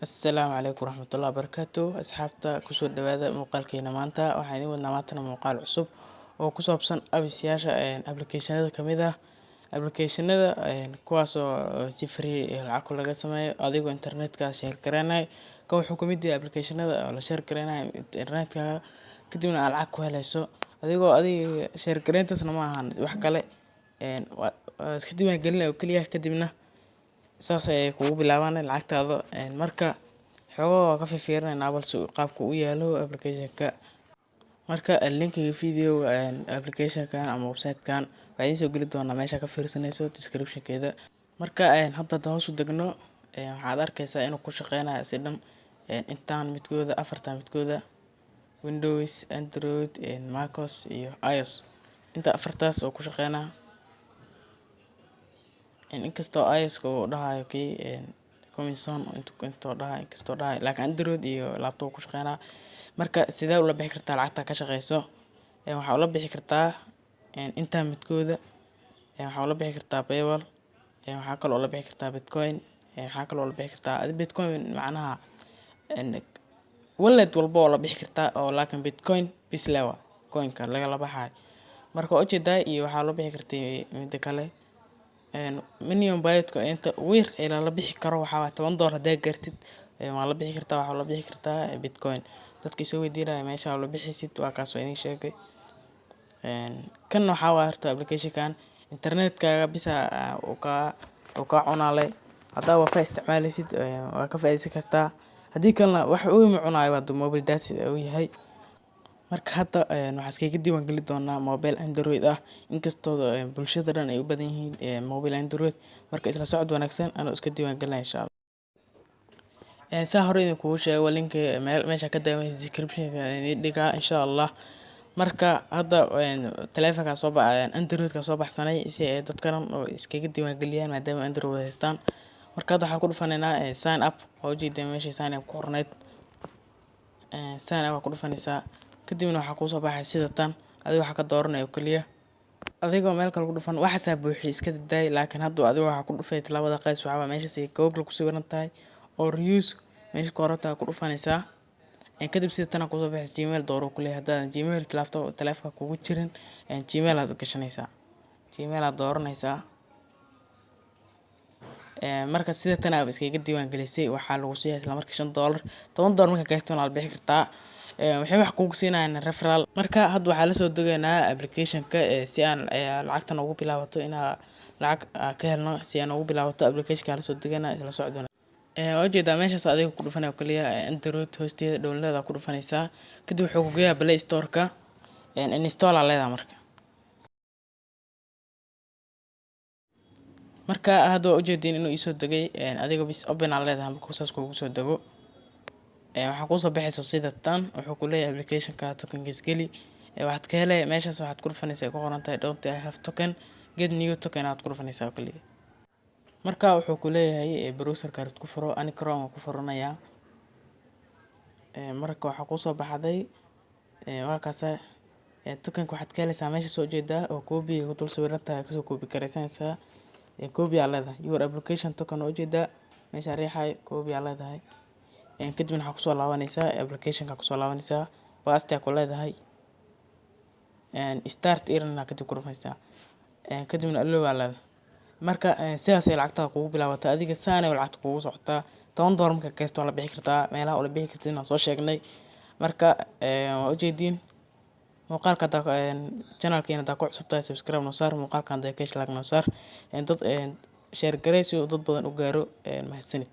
Assalaamu calaykum waraxmatullaahi wabarakaatu. Asxaabta, kusoo dhawaada muuqaalkeena maanta. Waxaan idin wadnaa maantana muuqaal cusub oo ku saabsan apps-yaasha, applicationada kamid ah applicationada, kuwaas oo si free lacag laga sameeyo adigoo internetka share gareynayo. Kan wuxuu kamid yahay applicationada oo la share gareynayo internetka, kadibna aad lacag ku heleyso adigoo adiga share gareyntaasna ma ahan wax kale, waa iska diiwaan gelinaya oo keliya, kadibna saas ayay kugu bilaabaan lacagtaada. Marka xoogaa waa ka fiirinaynaa balse qaabka u yaalo applicationka. Marka linkiga videoga applicationkan ama website-kan waxaa idiin soo geli doonaa meesha ka fiirsanayso description-keeda. Marka hadda hoos u degno, waxaad arkaysaa inuu ku shaqeynayo si dhan intaan midkooda, afartan midkooda: Windows, Android, macOS iyo iOS. Inta afartaas oo ku shaqeynaa, inkastoo iOS uu dhahayo kii coming soon intoo dhahayo, inkastoo dhahayo, laakiin Android iyo laptop ku shaqeynaa. Marka sidee ula bixi kartaa lacagta ka shaqeyso? Waxaa ula bixi kartaa intaa midkooda. Waxaa ula bixi kartaa PayPal, waxaa kaloo ula bixi kartaa Bitcoin, waxaa kaloo ula bixi kartaa adi Bitcoin, macnaha wallet walba oo la bixi kartaa oo laakiin Bitcoin bis le waa coinka lagala baxayo. Marka waa ujeedaa, iyo waxaa la bixi kartay mida kale. Minimum payout-ka inta ugu yar ee lala bixi karo waxaa waye $10. Haddaa gaartid, waa la bixi kartaa, waxaa la bixi kartaa Bitcoin. Dadka isoo weydiinaya meesha la bixaysid, waa kaas, waa idin sheegay. Kan waxaa waye horta applicationkan internetkaaga bisa uu kaa cunale. Haddaa WiFi isticmaaleysid, waa ka faa'iideysan kartaa, haddii kalena wax weyn ma cunayo hadduu mobile data uu yahay. Marka hadda waxaan iskaga diiwaan geli doonaa mobile Android ah, inkastoo bulshada dhan ay u badan yihiin mobile Android. Marka isla socod wanaagsan, anoo iska diiwaan gelinaya, insha Allah. Saa hore idinkugu sheego, linki meesha ka daawanaysa description-ka idin dhigaa, insha Allah. Marka hadda taleefanka soo ba Android-ka soo baxsanay si ay dadka dhan oo iskaga diiwaan geliyaan, maadaama Android wada haystaan. Marka hadda waxaan ku dhufanaynaa sign up. Waa ujeedaan meesha sign up ku qorneyd. Sign up waa ku dhufanaysaa, kadibna waxaa kuusoo baxay sida tan. Adiga waxaa ka dooranaya oo keliya adigoo meel kale ku dhufan, waxaasaa buuxiyay, iska daday. Laakiin hadda adiga waxaa ku dhufay labada qays. Waxaa waa meeshaas ay Google ku sawiran tahay oo reuse meesha ku qoran tahay ku dhufanaysaa. Kadib sida tan kusoo baxaysa, Gmail dooro ku leeyahay. Haddaadan Gmail laptop taleefanka kugu jirin, Gmail aad gashanaysaa, Gmail aad dooranaysaa. Marka sida tan aad iskaga diiwaan gelisay, waxaa lagu siiyaa isla markii $5. $10 markaa gaarto, waa la bixi kartaa. Waxay wax kugu siinayaan referral. Marka hadda waxaa lasoo degaynaa applicationka si aan lacagtan ugu bilaabato, inaa lacag ka helno. Si aan ugu bilaabato applicationka lasoo degaynaa, isla socdona. Waa ujeedaa meeshaas adiga ku dhufanaya oo kaliya Android hoosteeda download ku dhufanaysaa. Kadib wuxuu ku geeyaa Play Store-ka, install aa leedahay. Marka hadda waa ujeediin inuu iisoo degay. Adiga bis open aa leedahay. Markuu saas kugu soo dego, waxaa kuusoo baxaysa sida tan. Wuxuu ku leeyahay applicationka tokenkiis geli. Waxaad ka helay meeshaas, waxaad ku dhufanaysaa ay ku qoran tahay "Don't I have token, get new token" aad ku dhufanaysaa oo kaliya. Marka wuxuu ku leeyahay browserka aad ku furo. Ani Chrome waan ku furanayaa. Marka waxaa kuusoo baxday, waa kaasa. Tokenka waxaad ka helaysaa meesha soo jeedaa oo copy ku dul sawiran tahay, kasoo copy karaysanaysaa. Copy aa leedahay, your application token oo ujeedaa meesha riixay, copy aa leedahay. Kadibna waxaa kusoo laabanaysaa applicationka, kusoo laabanaysaa, paste aa ku leedahay, start earning aa kadib ku dhufanaysaa, kadibna allow aa leedahay. Marka sidaas ay lacagtaada kugu bilaabataa. Adiga saanay lacagta kugu socotaa. $10 markaa gaarto, waa la bixi kartaa. Meelaha ula bixi kartidna waan soo sheegnay. Marka waa ujeediin muuqaalka. Hadaa channelkeena hadaa ku cusub tahay, subscribe noo saar. Muuqaalkan hadaa ka heshay, like noo saar, dad share garee si uu dad badan u gaaro. Mahadsanid.